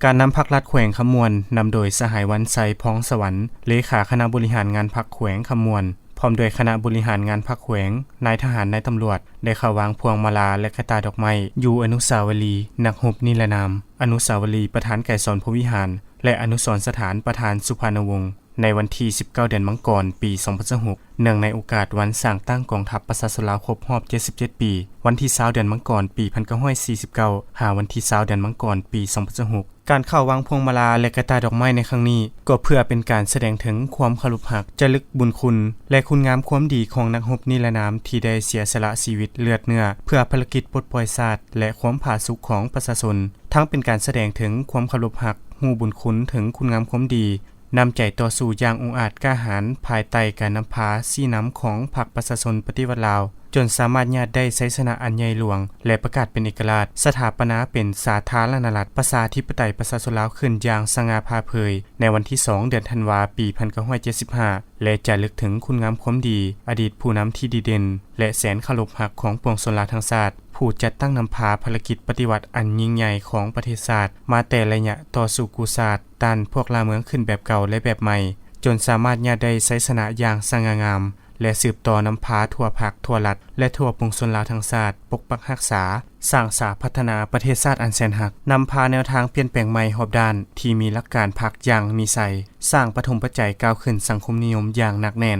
ການນຳພັກລັດແຂວງຄຳມ່ວນ ນຳໂດຍສະຫາຍ ວັນໄຊ ພອງສະຫວັນ ເລຂາຄະນະບໍລິຫານງານພັກແຂວງຄຳມ່ວນ ພ້ອມດ້ວຍຄະນະບໍລິຫານງານພັກແຂວງ, ນາຍທະຫານ, ນາຍຕຳຫຼວດ ໄດ້ເຂົ້າວາງພວງມາລາ ແລະ ກະຕ່າດອກໄມ້ ຢູ່ອະນຸສາວະລີນັກຮົບນິລະນາມ, ອະນຸສາວະລີປະທານໄກສອນ ພົມວິຫານ ແລະ ອະນຸສອນສະຖານປະທານສຸພານຸວົງ ໃນວັນທີສິບເກົ້າ ເດືອນມັງກອນ ປີສອງພັນຊາວຫົກ ເນື່ອງໃນໂອກາດວັນສ້າງຕັ້ງກອງທັບປະຊາຊົນລາວຄົບຮອບເຈັດສິບເຈັດປີ, ວັນທີຊາວ ເດືອນມັງກອນ ປີໜຶ່ງພັນເກົ້າຮ້ອຍສີ່ສິບເກົ້າ ຫາວັນທີຊາວ ເດືອນມັງກອນ ປີສອງພັນຊາວຫົກ. ການເຂົ້າວາງພວງມາລາ ແລະ ກະຕ່າດອກໄມ້ໃນຄັ້ງນີ້ ກໍເພື່ອເປັນການສະແດງເຖິງຄວາມເຄົາລົບຮັກ, ຈະລຶກບຸນຄຸນ ແລະ ຄຸນງາມຄວາມດີຂອງນັກຮົບນິລະນາມທີ່ໄດ້ເສຍສະຫຼະຊີວິດເລືອດເນື້ອ ເພື່ອພາລະກິດປົດປ່ອຍຊາດ ແລະ ຄວາມຜາສຸກຂອງປະຊາຊົນ, ທັງເປັນການສະແດງເຖິງຄວາມເຄົາລົບຮັກ, ຮູ້ບຸນຄຸນເຖິງຄຸນງາມຄວາມດີ, ນ້ຳໃຈຕໍ່ສູ້ຢ່າງອົງອາດກ້າຫານ ພາຍໃຕ້ການນຳພາຊີ້ນຳຂອງພັກປະຊາຊົນປະຕິວັດລາວ, ຈົນສາມາດຍາດໄດ້ໄຊຊະນະອັນໃຫຍ່ຫຼວງ ແລະ ປະກາດເປັນເອກະລາດ, ສະຖາປະນາເປັນສາທາລະນະລັດ ປະຊາທິປະໄຕ ປະຊາຊົນລາວຂຶ້ນຢ່າງສະຫງ່າຜ່າເຜີຍ ໃນວັນທີສອງ ເດືອນທັນວາ ປີໜຶ່ງພັນເກົ້າຮ້ອຍເຈັດສິບຫ້າ ແລະ ຈາລຶກເຖິງຄຸນງາມຄວາມດີ ອະດີດຜູ້ນຳທີ່ດີເດັ່ນ ແລະ ແສນເຄົາລົບຮັກຂອງປວງຊົນລາວທັງຊາດ, ຜູ້ຈັດຕັ້ງນຳພາພາລະກິດປະຕິວັດອັນຍິ່ງໃຫຍ່ຂອງປະເທດຊາດ ມາແຕ່ໄລຍະຕໍ່ສູ້ກູ້ຊາດ ຕ້ານພວກລ່າເມືອງຂຶ້ນແບບເກົ່າ ແລະ ແບບໃໝ່, ຈົນສາມາດຍາດໄດ້ໄຊຊະນະຢ່າງສະຫງ່າງາມ ແລະ ສືບຕໍ່ນຳພາທົ່ວພັກ, ທົ່ວລັດ ແລະ ທົ່ວປວງຊົນລາວທັງຊາດ ປົກປັກຮັກສາ, ສ້າງສາພັດທະນາປະເທດຊາດອັນແສນຮັກ, ນຳພາແນວທາງປ່ຽນແປງໃໝ່ຮອບດ້ານທີ່ມີຫຼັກການພັກຢ່າງມີໄຊ, ສ້າງປະຖົມປັດໄຈກ້າວຂຶ້ນສັງຄົມນິຍົມຢ່າງໜັກແໜ້ນ.